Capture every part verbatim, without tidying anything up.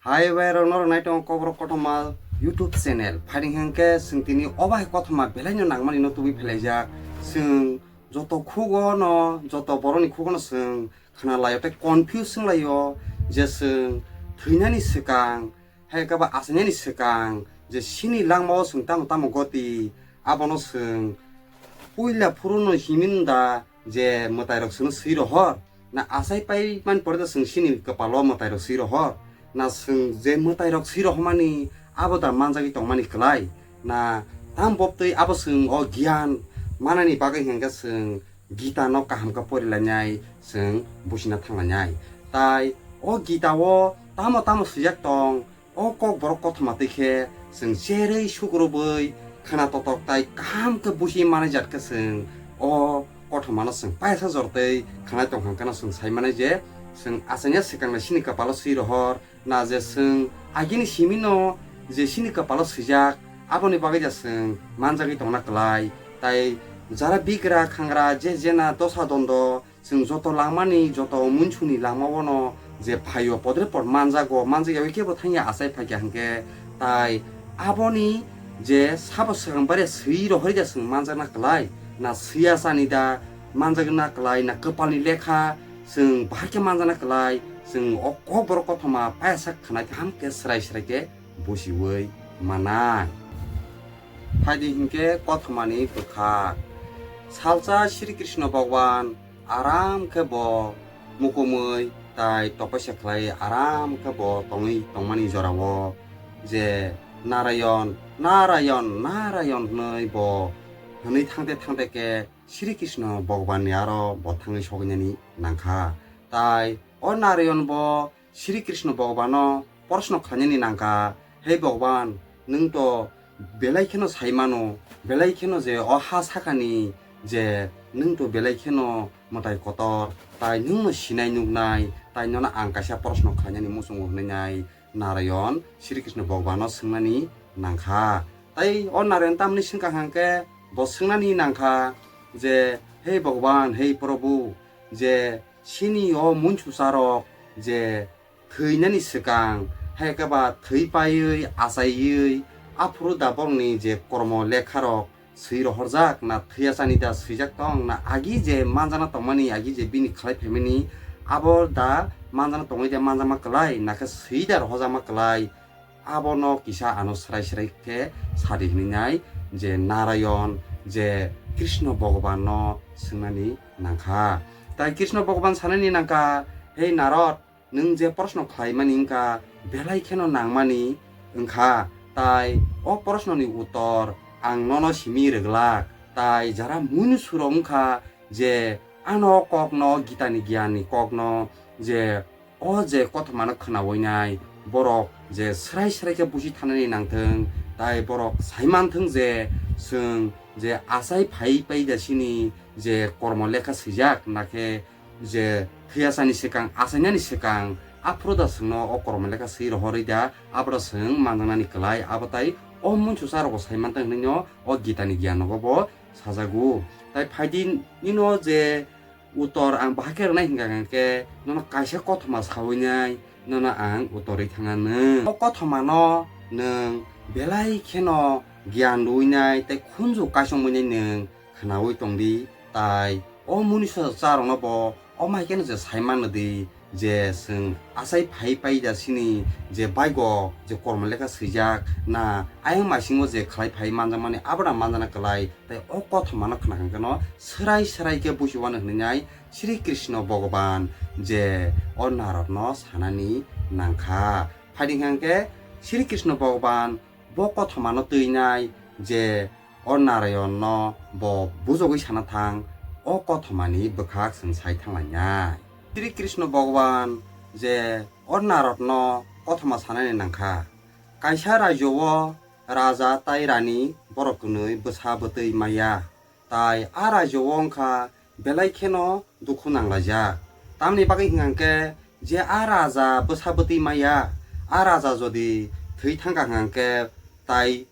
Hai bai rok norok nai tongo Kokborok Kothoma YouTube channel. Phaidi hwnkhe chwng tini o bai kothoma belai no nangmani no tubui phelaijak. Chwng joto khugo no, joto borok ni khugo no chwng khna laio tei confuse wng laio je chwng thwinani swkang, hai khe ba achainani swkang je chini langmao chwng tamo tamo goti, abono chwng puila phuru no himwi da je mwtai rok chwngno swi rohor. Na achai pai man pore da chwng chini kwpalo mwtai rok swi rohor. Na chwng je mwtai rok swi rohormani abo da manjagwi tongmani kwlai. Na tam bobtwi abo chwng o giyan manani bagwi hwnkhe chwng Gita no kaham khe porilainai chwng busina thanglainai. Tai o Gita o tamo tamo swijak tong, o Kokborok Kothoma twi khe chwng cherwi sukrubwi khna totok tai kaham khe busi manai jat khe chwng o kothoma no chwng paisa jor twi khnai tong kha, hwnkhe no chwng sai manai je chwng achaina swkang le chini kwpalo swi rohor, na je chwng agini simi no je chini kwpalo swijak, aboni bagwi da chwng manjagwi tongna kwlai. Tai jara bigra khangra je jena dosa dondo chwng joto langmani, joto munsuni langmao no je phaio, podre pod manjago, manjak yaui kebo thangya achai phaikha hwnkhe, tai aboni je sabo swkang bare swi rohori da chwng manjakna kwlai, na swiya chani da manjakna kwlai, na kwpalni lekha chwng bahai khe manjakna kwlai, chwng o Kokborok Kothoma paisa khnai kaham khe swrai swrai khe busiwi manai. Phaidi hinkhe kothomani bwkhak. Salsa Sri Krishna Bhagwan aram khe bo mukumui tai topaisa khlai aram khe bo tongwi tongmani jorao je Narayon, Narayon, Narayon hwnwi bo hwnwi thangte thangte khe Sri Krishna Bhagwanni aro bo thangwi sogwinani nangkha. Tai o Narayon bo Sri Krishna Bhagwano proshno khlainani nangkha, "He Bhagwan, nwng to belai kheno sai mano, belai kheno je o ha sakani je nwng to belai kheno mwtai kotor, tai nwngno sinai nuknai, tai nono ang kaisa proshno khlainani muchungo," hwnwi nai Narayon Sri Krishna Bhagwano swngnani nangkha. Tai o Narayon tamni swngkha hwnkhe bo swngnani nangkha je, "He Bhagwan, he Prabhu, je chini o munsucharok je thwinani swkang, hai khe ba thwi paiwi, achaiwi, aphuru da borokni je kormo lekharok swi rohorjak, na thwiya chani da swijak tong, na agi je manjana tongmani, agi je bini khlai phaimani, abo da manjana tongwi da manjakma kwlai, na khe swi da rohojakma kwlai?" Abono kisa ano srai srai khe sadi hwnwi nai je Narayon je Krishna Bhagwanno swngnani nangkha. Tai Krishna Bhagwan sanani nangkha, "He Narod, nwng je proshno khlaimani wngkha, belai kheno nangmani wngkha. Tai o proshnoni uttor ang nono simi rwglak. Tai jara munusurok wngkha je ano kokno, Gitani giyanni kokno je o je kothomano khnawi nai, borok je srai srai khe busi thanani nangthwng, tai borok sai manthwng je chwng je achai phai pai da chini je kormo lekha swijak, na khe je thwiya chani swkang, achainani swkang, aphuru da chwngno o kormo lekha swi rohorwi da, aboro chwng manjaknani kwlai, abo tai o munsucharokbo sai manthwng hwnwi no o Gitani giyannogo bo sajago. Tai phaidi nino je uttor ang bahai khe rwnai hwnkha hwnkhe nono kaisa kothoma sawi nai, nono ang uttor rwi thangna nwng. O kothomano nwng belai kheno giyan rwui nai tei khunju kaisongmui nai nwng khnaui tong di, tai o munisa charokno bo o mai kheno je sai manna di, je chwng achai phai pai da chini je baigo je kormo lekha swijak na ayang maisingo je khlai phai manjakmani abono manjakna kwlai, tai o kothomano khna khe no srai srai khe busi uanw hwnwi nai Sri Krishna Bhagwan je o Narodno sanani nangkha. Phaidi hwnkhe Sri Krishna Bhagwan bo kothomano twi nai je o Narayon no bo bujogwi sana thang, o kothoma ni bwkhak chwng sai thang lai nai. Sri Krishna Bhagwan je o Narod no kothoma sanani nangkha, kaisa rajyo o raja tai rani borok kwnwi bwsa bwtwi maya, tai a rajyo o wngkha belai kheno dukhu nanglaijak. Tamni bagwi hwnkha hwnkhe je a raja bwsa bwtwi maya, a raja jodi thwi thangkha hwnkha hwnkhe tai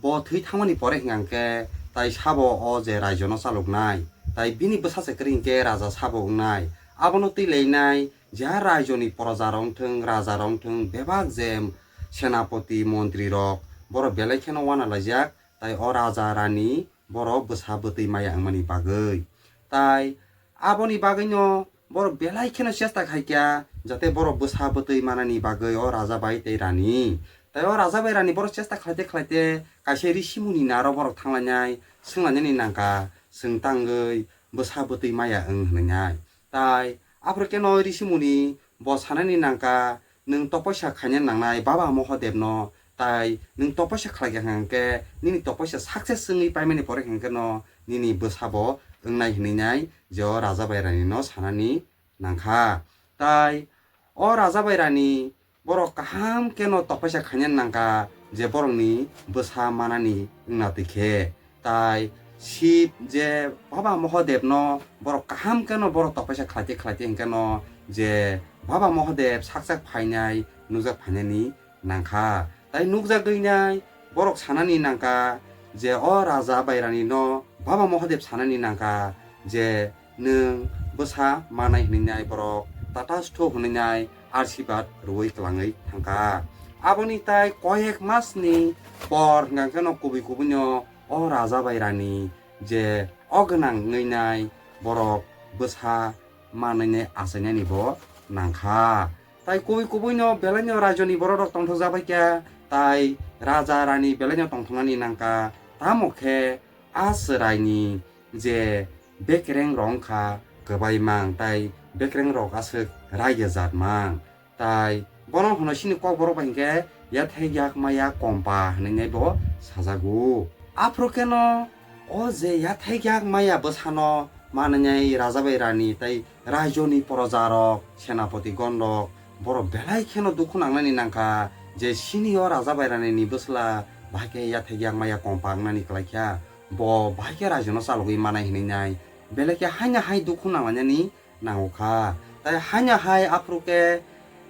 bo thwi thangmani pore hwnkha hwnkhe tai sabo o je rajyono chaloknai, tai bini bwsa se kwrwi hwnkhe raja sabo wngnai. Abono twi lainai je raijoni proja rok wngthwng, raja rok wngthwng, bebak je senapoti, montri rok, borok belai kheno uanalaijak, tai o raja rani borok bwsa bwtwi maya wngmani bagwi. Tai aboni bagwino borok belai kheno chesta khaikha, jate borok bwsa bwtwi manani bagwi o raja bai tei rani. Tai o raja bai rani borok chesta khlaite khlaite kaisa risimuni naro borok thanglainai, swnglainani nangkha, chwng tangwi bwsa bwtwi maya wng hwnwi nai. Tai aphuru khe no risimuni bo sanani nangkha, nwng topoisa khaina nangnai Baba Mohodebno, tai nwng topoisa khlaikha hwnkhe nini topoisa success wngwi paimani pore hwnkhe no nini bwsabo wngnai hwnwi nai je o raja bai rani no sanani nangkha. Tai o raja bai rani borok kaham khe no topoisa khaina nangkha je borokni bwsa manani wngna twi khe. Tai Shiv je Baba Mohodebno borok kaham khe no borok topoisa khlaite khlaite hwnkhe no je Baba Mohodeb saksak phainai nukjak phainani nangkha. Tai nukjagwi nai borok sanani nangkha je o raja bai rani no Baba Mohodeb sanani nangkha je nwng bwsa manai hwnwi nai borok Tatasthu hwnwi nai arsibad rwui kwlangwi thangkha. Aboni tai koyek masni por hwnkha khe no kubui kubui no o raja bai rani je o gwnang wngwi nai borok bwsa manwi nai achainani bo nangkha. Tai kubui kubui no belai no raijoni borok rok tongthokjak bai kha, tai raja rani belai no tongthoknani nangkha. Tamo khe a chwraini je bekereng rok wngkha kwbai mang, tai bekereng rok aswk raida jat mang. Tai bono hwno chini kokborok bai hwnkhe yathek yak maya kompa hwnwi nai bo sajago. Aphuru khe no o je yathek yak maya bwsano manwi nai raja bai rani tai raijoni proja rok, senapoti gon rok, borok belai kheno dukhu nangnani nangkha je chini o raja bai rani ni bwsla bahai khe yathek yak maya kompa wngnani kwlai kha. Bo bahai khe raijano chalogwi manai hwnwi nai belai khe haino hai dukhu nanglainani nango kha. Tai haino hai aphuru khe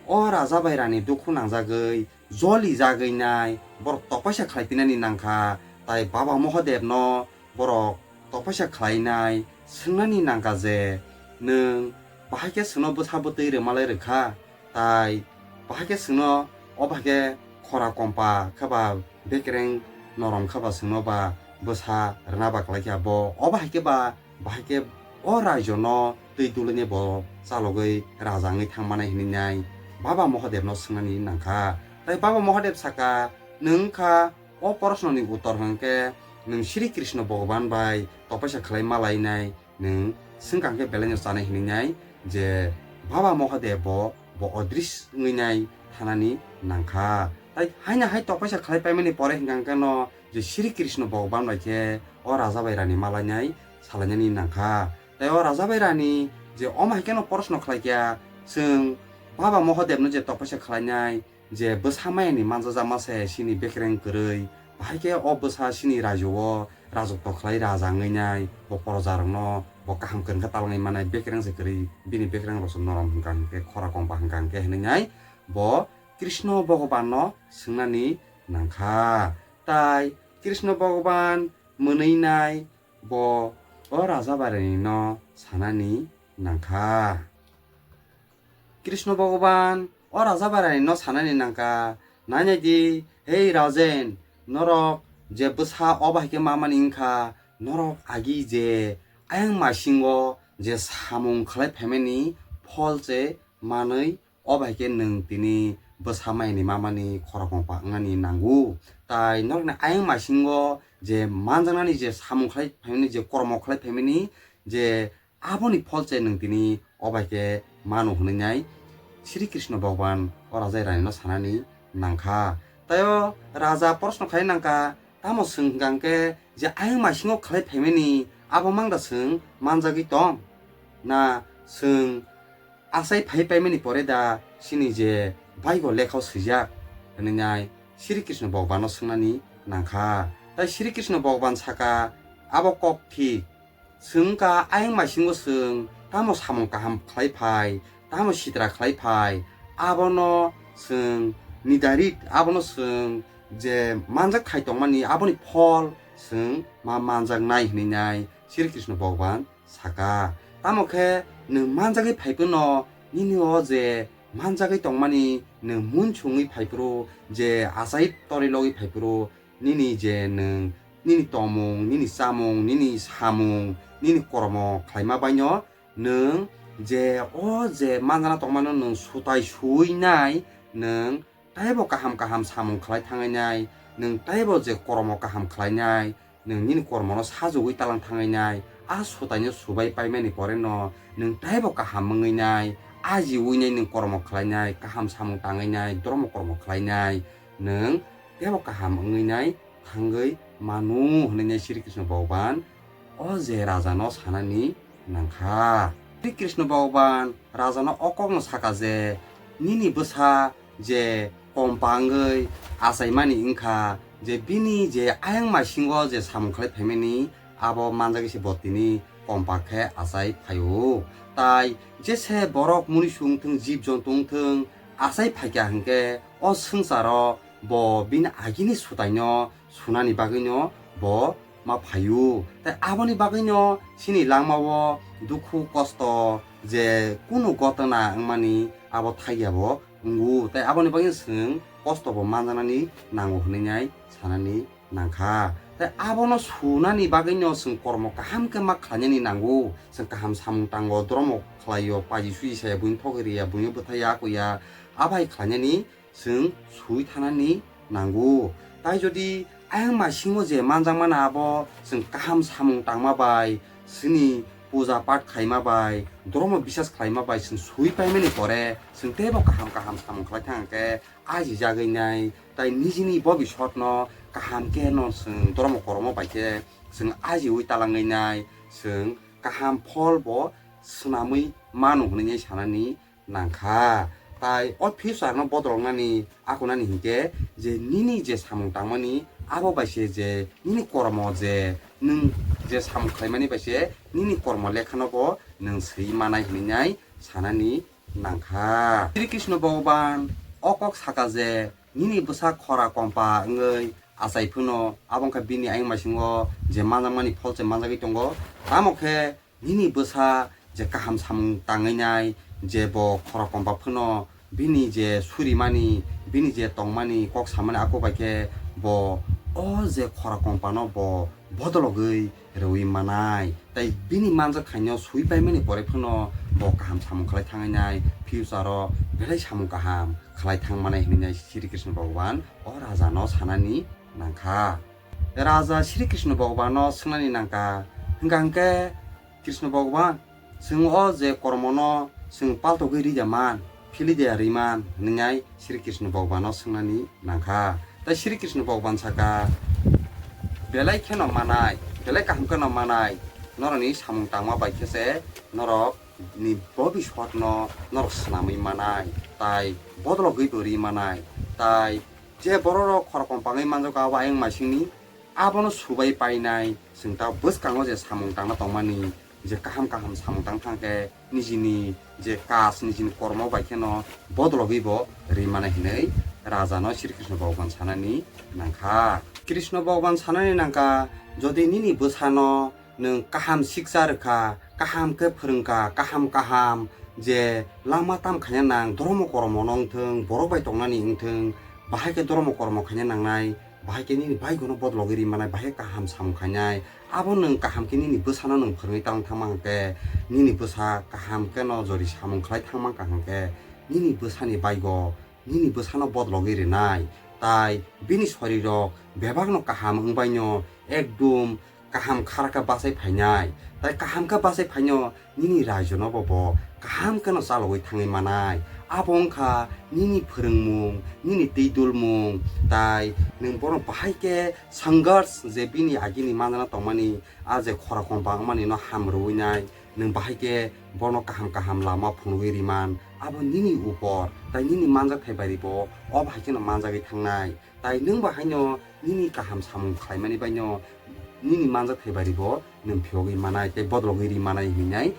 o raja bai rani dukhu nangjagwi joli jagwi nai borok topaisa khlai pinani nangkha. Tai Baba Mohodebno borok topaisa khlai nai swngnani nangkha je, "Nwng bahai khe chwngno bwsa bwtwi rwmalai rwkha?" Tai bahai khe chwngno o bahai khe khora kompa khe ba bekereng norom khe ba chwngno ba bwsa rwna ba kwlai kha, bo o bahai khe ba, bahai khe o raijo no twi dulwi ni bo chalogwi raja wngwi thang manai hwnwi nai Baba Mohodeb no swngnani nangkha. Tai Baba Mohodeb saka, "Nwng wngkha o proshno ni uttor hwnkhe nwng Sri Krishna Bhogoban bai topaisa khlai malainai, nwng swngkang khe belai no chanai," hwnwi nai je Baba Mohodeb bo, bo odrish wngwi nai thanani nangkha. Tai haino hai topaisa khlai paimani pore hwnkha khe no je Sri Krishna Bhogoban bai khe o raja bai rani malainai salainani nangkha. Tai o raja bai rani je omo hai khe no proshno khlai kha, chwng Baba Mohodeb no je topaisa khlainai, je bwsa mayani manjakma se chini bekereng kwrwi, bahai khe o bwsa chini raijo o rajotw khlai raja wngwi nai, bo proja rokno bo kaham kwrwng khe talangwi manai, bekereng se kwrwi, bini bekereng rok se norom hwnkha hwnkhe, khora kompa hwnkha hwnkhe hwnwi nai bo Krishna Bhogoban no swngnani nangkha. Tai Krishna Bhogoban mwnwi nai bo o raja bai rani no sanani nangkha. Krishna Bhogoban o raja bai rani no sanani nangkha, "Nainai di, hei Rajen, norok je bwsa o bahai khe mamani wngkha, norok agi je ayang masingo je samung khlai phaimani phol se manwi o bahai khe nwng tini bwsa mayani mamani khoroknokpa wngnani nango. Tai norokni ayang masingo je manjaknani je samung khlai phaimani, je kormo khlai phaimani, je aboni phol se nwng tini o bahai khe mano," hwnwi nai Sri Krishna Bhogoban o raja bai rani no sanani nangkha. Tai o raja proshno khlai nangkha, "Tamo chwng hwnkha hwnkhe je ayang masingo khlai phaimani abo mangda chwng manjagwi tong? Na chwng achai phai paimani pore da chini je Bible lekha o swijak?" hwnwi nai Sri Krishna Bhogoban no swngnani nangkha. Tai Sri Krishna Bhogoban saka, "Abo kok thik. Chwng wngkha ayang masingo chwng tamo samung kaham khlai phai, tamo sitra khlai phai, abono chwng nidarit, abono chwng je manjak khai tongmani, aboni phol chwng ma manjaknai," hwnwi nai Sri Krishna Bhogoban saka. Tamo khe nwng manjagwi phai phano nini o je manjagwi tongmani nwng munsungwi phaiphuru, je achai torwi logwi phaiphuru, nini je nwng nini tongmung, nini chamung, nini samung, nini kormo khlaima baino nwng je o je manjana tongmano nwng sutai suinai, nwng taibo kaham kaham samung khlai thangainai, nwng taibo je kormo kaham khlainai, nwng nini kormono sajogwi talang thangainai, a sutaino subai paimani poreno nwng taibo kaham wngwinai, aji winai nwng kormo khlainai, kaham samung tangainai, dromo kormo khlainai, nwng teibo kaham wngwinai thangwi manu hwnwi Sri Krishna Bhagwan o je rajano sanani nangkha. Sri Krishna Bhagwan rajano o kokno saka je, nini bwsa je kompa wngwi achaimani wngkha, je bini je ayang maisingo je samung khlai phaimani, abo manjagwi se bo tini kompa khe achai phaio. Tai jese borok munisung wngthung, jib jontu wngthung, achai phaikha hwnkhe o swngcharo bo bini agini sutaino sunani bagwino bo ma phaio. Tai aboni bagwino chini langmao dukhu kosto je kunu gotona wngmani abo thaikyabo wngo. Tai aboni bagwino chwng kosto bo manjanani nango hwnwi nai sanani nangkha. Tai abono sunani bagwino chwng kormo kaham khe ma khlainani nango. Chwng kaham samung tango, dromo khlaio, paji suji saya, buini thogwi riya, buino bwthai ya, akuya, abai khlainani chwng sui thanani nango. Tai jodi ayang maisingo je manjakmani abo chwng kaham samung tangma bai, chini puja pat khaima bai, dromo bisas khlaima bai chwng sui paimani pore chwng teibo kaham kaham samung khlai thang khe ajijagwi nai. Tai nijini bobisotno kaham khe no chwng dromo koromo bai khe chwng ajiwi talangwi nai, chwng kaham phol bo swnamwi mano hwnwi sanani nangkha. Tai o future no bodoloknani akunani hinkhe je nini je samung tangmani abo bai se je nini kormo je nwng je samung khlaimani bai se nini kormo lekhano bo nwng swi manai hwnwi nai sanani nangkha. Sri Krishna Bhagavan o kok saka je nini bwsa khora kompa wngwi achai phano abo wngkha bini ayang maisingo je manjakmani phol se manjagwi tongo. Tamo khe nini bwsa je kaham samung tangwi nai, je bo khora kompa phano bini je surimani, bini je tongmani, kok samani ako bai khe bo o je khora kompano bo bodologwi rwui manai. Tai bini manjak thaino sui paimani pore phano bo kaham samung khlai thangwi nai, future o belai samung kaham khlai thang manai hwnwi nai Sri Krishna Bhagavan o raja no sanani nangkha. Raja Sri Krishna Bhagavan no swngnani nangkha, hwnkha hwnkhe Krishna Bhagavan, chwng o je kormono chwng paltogwi rija man, phili de riman hwnwi nai Sri Krishna Bhagavan no swngnani nangkha. Tai Sri Krishna Bhagavan saka, belai kheno manai, belai kaham kheno manai, norokni samung tangma bai khe se norok ni bobisot no norok swnamwi manai, tai bodologwi bo ri manai, tai je bororok khoroknwi pangwi manjak abo ayang maisingni abono subai painai, chwng ta bwskango je samung tangna tongmani, je kaham kaham samung tang thang khe nijini je kaj, nijini kormo bai kheno bodologwi bo ri manai hinwi raja no Sri Krishna Bhagavan sanani nangkha. Krishna Bhagavan sanani nangkha, jodi nini bwsano nwng kaham siksa rwkha, kaham khe phwrwngkha, kaham kaham je lama tam khaina nang, dhormo kormo no wngthwng, borok bai tongnani wngthwng, bahai khe dhormo kormo khaina nangnai, bahai khe nini baigono bodologwi ri manai, bahai khe kaham samung khainai, abo nwng kaham khe nini bwsano nwng phwrwngwi tang thangma hwnkhe, nini bwsa kaham khe no jori samung khlai thangma kha hwnkhe, nini bwsani baigo nini bwsano bodologwi rinai, tai bini sorirok bebakno kaham wngbaino ekdum kaham khara khe bachai phainai, tai kaham khe bachai phaino nini raijono bo bo kaham kheno chalogwi thangwi manai. Abo wngkha nini phwrwngmung, nini twi dulmung, tai nwng bono bahai khe sangars je bini agini manjana tongmani, a je khora kompa wngmani no ham rwui nai, nwng bahai khe bono kaham kaham lama phunugwi riman, abo nini upor, tai nini manjak thai bari bo o bahai kheno manjagwi thangnai, tai nwng bahaino nini kaham samung khlaimani baino nini manjak thai bari bo nwng phiyogwi manai tei bodologwi ri manai hinwi nai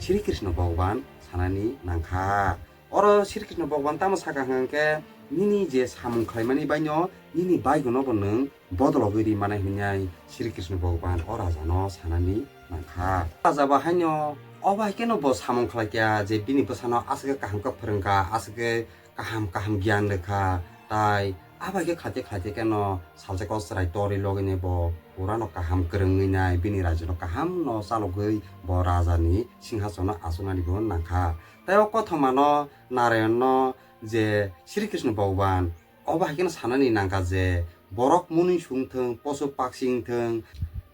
Sri Krishna Bhagavan sanani nangkha. Oro Sri Krishna Bhagavan tamo saka hwnkha hwnkhe, nini je samung khlaimani baino nini baigono bo nwng bodologwi ri manai hwnwi Sri Krishna Bhagavan o raja no sanani nangkha. Raja bo haino Obo hai kheno bo samung khlai kha je bini bwsano aswk khe kaham khe phwrwng kha, aswk khe kaham kaham giyan rw kha, tai abo hai khe khlaite khlaite kheno salsa kok chwrai torwi logini bo purano kaham kwrwngwi nai, bini rajyo no kaham no chalogwi bo raja ni singhasono achuknani bo nang kha. Tai o kothoma no Narayan no je Sri Krishna Bhagwan obo hai kheno sanani nang kha je borok munising wng thung, posu paksi wng thung,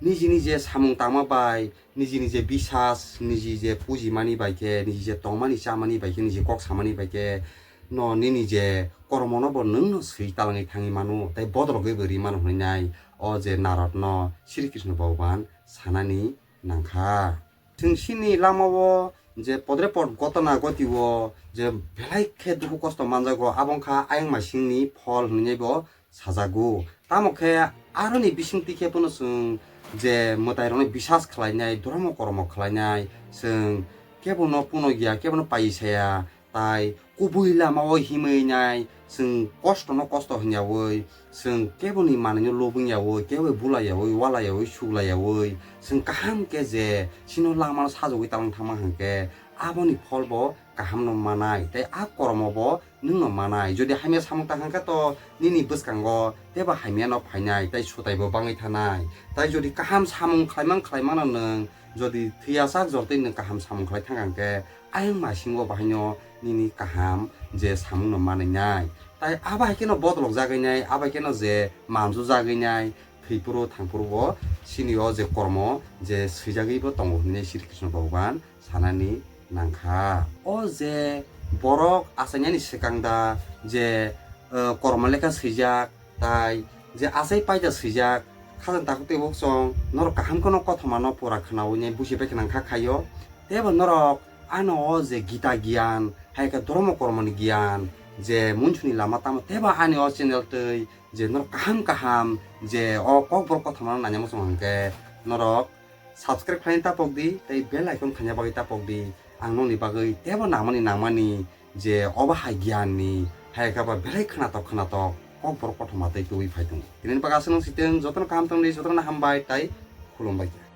niji nije samung tangma bai, niji nije bisas, niji je pujimani bai khe, niji je tongmani chamani bai khe, niji kok samani bai khe no nini je kormo no bo nwng no swi talangwi thangwi mano, tei bodologwi bo ri mano hwnwi nai o je Narad no Sri Krishna Bhagwan sanani nang kha. Chwng chini lamao je podre pod gotona gotio je belai khe dukhu kosto manjago, abo wngkha ayang masingni phol hwnwi bo sajago. Tamo khe aroni bisingtwi khe phano chwng je mwtairokno bisas khlainai, dhormo kormo khlainai, chwng kebono puno giya, kebono pai saya, tai kubui lamao himwi nai, chwng kosto no kosto hwnyaui, chwng keboni manwino lobwng yaui, kebo bula yaui, wala yaui, sugla yaui, chwng kaham khe je chino langmano sajagwi talang thangma hwnkhe aboni pholbo kaham no manai, tei a kormo bo nwng no manai. Jodi hamya samung tang hwnkhe to nini bwskango teibo hamya no phainai, tei swtai bo bangwi thanai. Tai jodi kaham samung khlaimang khlaimano nwng jodi thwiya sak jortwi nwng kaham samung khlai thang hwnkhe ayang masingo bahaino nini kaham je samung no manwi nai. Tai abo hai kheno bodolok jagwi nai, abo hai kheno je manju jagwi nai, thwipuro thangpuro bo chini o je kormo je swijagwi bo tongo hwnwi Sri Krishna Bhagwan sanani nang kha. O je borok achainani swkang da je, eh, kormo lekha swijak, tai je achai paida swijak, khajang takhuk tei bukchong norok kaham kheno kothoma no pura khwnaui nai busi bai khna kha khaio. Teibo norok ano o je Gita giyan, hai khe dhormo kormoni giyan, je munsuni lama tamo teibo ani o channel twi je norok kaham kaham je o kokborok kothoma no naina muchung hwnkhe norok subscribe khlaina tapok di tei bell icon khaina bagwi tapok di. Ang nokni bagwi teibo nangmani nangmani je obo hai giyan ni hai khe ba belai khwnatok khwnatok kokborok kothoma tei tubui phai tongo. Tini bagwi aswk nung sitwng jotono kaham tongdi, jotono hambai tai khulumbai kha.